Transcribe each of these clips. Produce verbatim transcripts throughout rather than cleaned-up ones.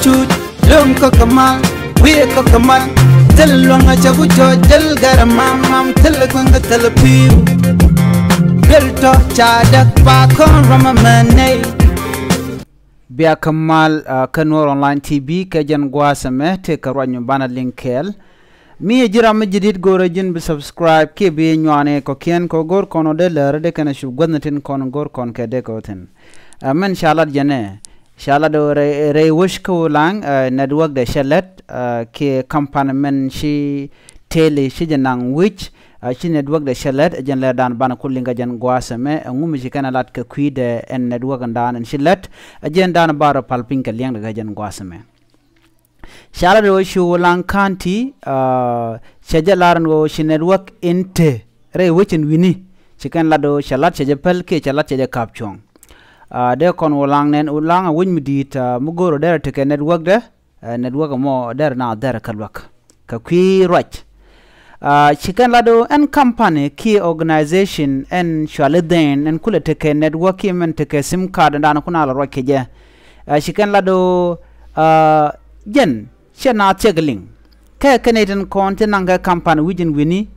Cut luäŋ kä kɛ mal, wi̱i̱ kä kɛ mal. Thil luäŋ a cɛ ku cɔ jäl gɛr mam mam, thil kueŋ kä thil pi̱w. Duel tɔ ca däk pa kɔn ram a mɛ nɛy. Bia kä mal, ah, kä Nuɔr Online T V kɛ jɛn gua̱a̱th ɛmɛ tëë kɛ ruac mi banɛ liŋ kɛɛl. Mi ɛ ji̱ ram mi ji̱ di̱t go̱o̱rä ji̱n bi subscribe kiɛ bi nyuani kɔ̱kiɛn kɛ go̱o̱r kɔn ɔ dee lääri dee kɛn a cup guäthni tin kɔn go̱o̱r kɔn kɛ dee kɛ wä thi̱n. Ɛ mɛn ca lat jɛn ɛ ca lat ɔ rɛy, rɛy wec kä Ulaŋ, ɛ, network dɛ cɛ lät, ɛ, kiɛ company mɛn ci teli ci jɛ naŋ wi̱c, ɛ, ci network dɛ cɛ lät, ɛ jɛn lɛ dan banɛ ku liŋ kɛ jɛn gua̱a̱th ɛmɛ, ɛ ŋu mi ci kɛn a lat kɛ kui̱dɛ ɛn network ɛn dan ɛn ci lät, ɛ jɛn dan ba rɔ pal piny kɛ liɛŋdɛ kɛ jɛn gua̱a̱th ɛmɛ. Ca lat ɣöö ci Ulaŋ County, ah, cɛ jɛ lar ɛn ɣöö ci network in te rɛy wec in wi̱ni. Ci kɛn lat ɣöö cɛ lat cɛ jɛ päl kiɛ cɛ lat cɛ jɛ ka̱p cuɔ̱ŋ. Ah, dee kɔn Ulaŋ nɛn, Ulaŋ a wec mi di̱i̱t, ah, mi go̱o̱r ɣöö derɛ tekɛ network dɛ, ah, network ɛmɔ derɛ na derɛ kä luäk. Kɛ kui̱ ruac. Ah, ci kɛn lat ɣöö ɛn company kiɛ organization ɛn cuali dhɛn ɛn kulɛ tekɛ network kiɛ mɛn tekɛ sim card ɛn da̱a̱n kun a la ruac kɛ jɛ. Ah, ci kɛn lat ɣöö, ah, jɛn cɛ naath cɛ kɛ liŋ. Kɛ kɛn itin kɔn ti naŋ kɛ company wi̱c in wi̱ni,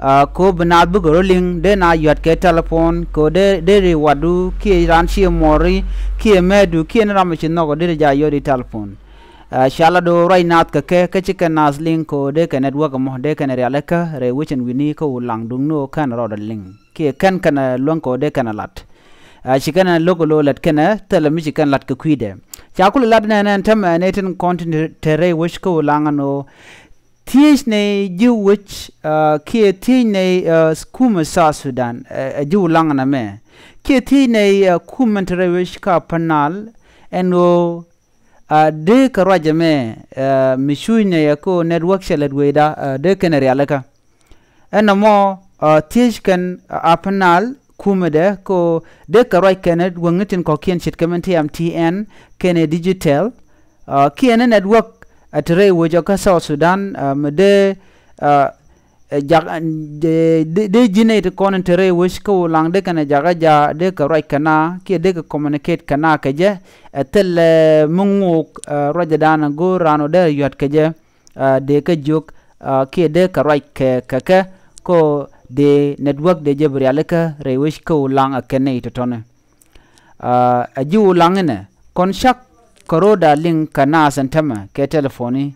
ah, kɛ ɣöö bi naath bikɛ rɔ liŋ, dee naath yua̱t kɛ telephone, kɛ ɣöö dee, dee ri watdu kiɛ raan ciɛ muɔri kiɛ mɛɛtdu kiɛ ni ram mi ci nhɔk ɔ dee ri ja yuɔ̱t i̱ telephone. Ah, ca lat ɣöö ruac naath kɛ kɛ, kä ci kɛn naath liŋ kɛ ɣöö dee kɛ network ɛmɔ dee kɛn rialikä rɛy wec in wi̱ni kä Ulaŋ duŋni ɣöö kɛn rɔɔdɛ liŋ kiɛ kɛn kɛn luäŋ kɛ ɣöö dee kɛn lat. Ah, ci kɛn lo̱k lo̱ lät kɛn thilɛ mi ci kɛn lat kɛ kui̱dɛ. Ca kulɛ lat nɛn ɛn tämɛ nɛy tin kɔn tin te rɛy wec kä Ulaŋ ɛn ɣöö thiec nɛy ji̱ wec, ah, kiɛ thiec nɛy, ah, kumɛ South Sudan, eh, ɛ ji̱ Ulaŋ ɛn ɛmɛ. Kiɛ thiec nɛy, ah, kumɛ te rɛy wec kä Upper Nile ɛn ɣöö, ah, dee kɛ ruac ɛmɛ, ah, mi cuuc nɛy ɛ kä ɣöö network cɛ lät wecda, ah, dee kɛn rialikä. Ɛn nɔmɔ, ah, thiec kɛn, ah, Upper Nile kumɛdɛ kɛ ɣöö dee kɛ ruac kɛn network ni tin kɔ̱kiɛn ce̱tkɛ min ti M T N kɛnɛ Digicel, ah, kiɛ ni network, ah, te rɛy wec ɔ kä South Sudan, ah, mi dee, ah, ɛ jak, ah, dee, dee, dee ji̱n nɛy ti kɔn in te rɛy wec kä Ulaŋ dee kɛn ɛ jakä ja dee kɛ ruac kɛn a kiɛ dee kɛ communicate kɛn a kɛ jɛ, ɛ thilɛ, eh, mi ŋo̱o̱k, eh, ruacɛ da̱a̱n ɛ go̱o̱r raan ɔ dee yua̱t kɛ jɛ. Ah, dee kä jiök, ah, kiɛ dee kɛ ruac kɛ, kɛ kɛ, kɛ ɣöö dee network dee jɛ bi rialikä rɛy wec kä Ulaŋ ɛ kɛn nɛy tɔ̱tɔ̱ni. Ah, ɛ ji̱ Ulaŋ inɛ kɔn cak kɛ ro̱o̱da liŋ kɛ naath ɛn tämɛ kɛ telephone.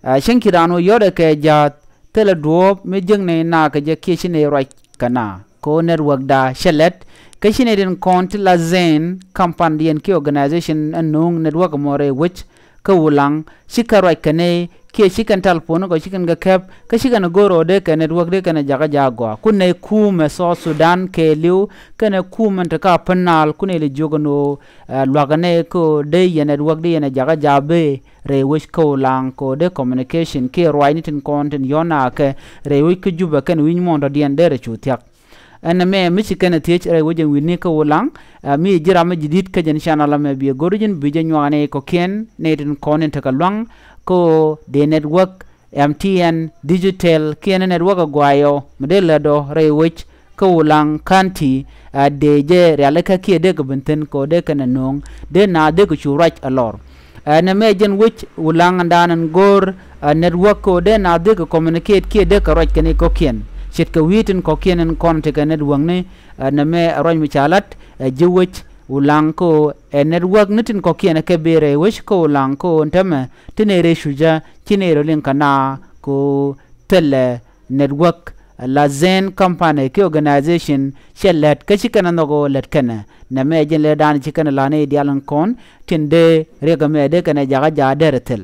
Ah, cäŋ ci raan wä yɔ̱t ɛ kɛ ja̱a̱th thilɛ duɔ̱ɔ̱p mi jiäk nɛy naath kɛ jɛ kiɛ ci nɛy ruac kɛ naath. Kɛ ɣöö network da cɛ lɛt, kä ci nɛy tin kɔn ti la dhɛn kampanidiɛn kiɛ organization ɛn no̱o̱ŋ network ɛmɔ rɛy wec kä Ulaŋ, ci kɛn ruac kɛ nɛy kiɛ ci kɛn telephone kɔ ci kɛn kɛ kɛp, kä ci kɛn go̱r ɣöö dee kɛ network dee kɛn jakä jaak gɔaa. Ku nɛy kumɛ South Sudan kɛɛliw kɛnɛ kumɛ te kä Upper Nile ku nɛy lɛ jiök ɛn ɣöö, eh, luakä nɛy kɛ ɣöö dee yɛn network dee yɛn jakä jaak bëë rɛy wec kä Ulaŋ kɛ ɣöö dee communication kiɛ ruacni tin kɔn tin yɔ̱n akɛ rɛy wec kä Jubɛ kɛnɛ wi̱c muɔ̱ɔ̱n tɔ̱diɛn derɛ cu thia̱k. Ɛn ɛmɛ mi ci kɛn ɛ thiec rɛy wec ɛn wi̱ni kä Ulaŋ, ɛ, mi ji̱ ram mi ji̱ di̱t kä jɛn channel ɛmɛ biɛ go̱r ji̱n bi jɛ nyuak nɛy kɔ̱kiɛn nɛy tin kɔn in tekɛ lua̱ŋ kä ɣöö dee network, M T N, Digicel kiɛn network ɛ guayɔ mi dee lät ɔ rɛy wec kä Ulaŋ County, ɛ, dee jɛ rialikä kiɛ dee kɛ ben thi̱n kɛ ɣöö dee kɛn ɛ no̱o̱ŋ dee naath dee kɛ cu ruac ɛ lɔr. Ɛ, nɛmɛ jɛn wec Ulaŋ ɛn da̱a̱n ɛn go̱o̱r, ɛ, network kɛ ɣöö dee naath dee kɛ communicate kiɛ dee kɛ ruac kɛn i̱ kɔ̱kiɛn. Ce̱tkɛ wi̱i̱ tin kɔ̱kiɛn ɛn kɔn tekɛ networkni, ɛ, nɛmɛ ɛ ruac mi ca la̱t, ɛ, ji̱ wec Ulaŋ kɛ ɣöö ɛ networkni tin kɔ̱kiɛn ɛ kɛ bëë rɛy wec kä Ulaŋ kɛ ɣöö ɛn täämɛ ti nɛy rɛy cucä ci nɛy rɔ liŋ kɛ naath kɛ ɣöö thilɛ network, la dhɛn company kiɛ organization cɛ lät kä ci kɛn ɛ nhɔk ɣöö lät kɛn ɛ. Nɛmɛ jɛn lɛ da̱a̱n ci kɛn ɛ la̱t nɛy diaal in kɔn tin dee riɛk ɛmɛ dee kɛn ɛ jakä jaak derɛ thil.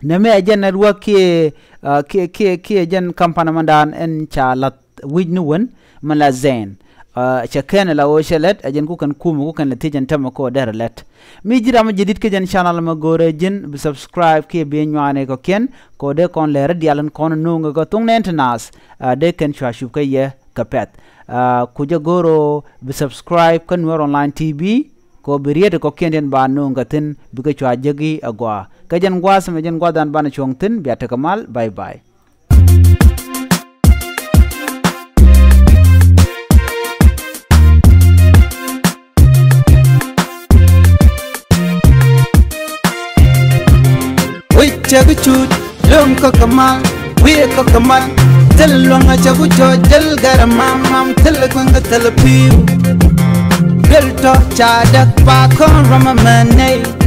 Nɛmɛ jɛn network kiɛ, ah, kiɛ, kiɛ, kiɛ jɛn company mɛn da̱a̱n ɛn ca la̱th wi̱c ni wen mɛ la dhɛn. Ah, cɛ kɛn ɛ la ɣöö cɛ lät ɛ jɛn ku kɛn kumɛ ku kɛn lɛ thiec ɛn täämɛ kɛ ɣöö derɛ lät. Mi ji̱ ram mi ji̱ di̱t kä jɛn channel mɛ go̱o̱rɛ ji̱n bi subscribe kiɛ bi nyuani kɔ̱kiɛn kɛ ɣöö dee kɔn lɛr diaal in kɔn no̱o̱ŋ kɛ thok nɛn ti naath, ah, dee kɛn cua cup kä yɛ kɛ pɛ̈th. Ah, ku jɛ go̱o̱r ɣöö bi subscribe kä Nuer Online T V kɛ ɣöö bi riet kɔ̱kiɛn tin ba no̱o̱ŋ kɛ thi̱n bikɛ cua jek i̱ agɔaa. Kä jɛn gua̱a̱th mɛ jɛn gua̱a̱th dan banɛ cuɔ̱ŋ thi̱n bia tekɛ mal. Bye bye. Cɛ bi cuut, lööŋ kä kɛ mal, wi̱i̱ kä kɛ mal. Thil luäŋ a cɛ bi cɔɔc, thil gɛr a mam mam, thil kueŋ kä thil pi̱i̱w. Duel tɔ̱ ca däk, pa kɔn rɔm a mɛn nɛy.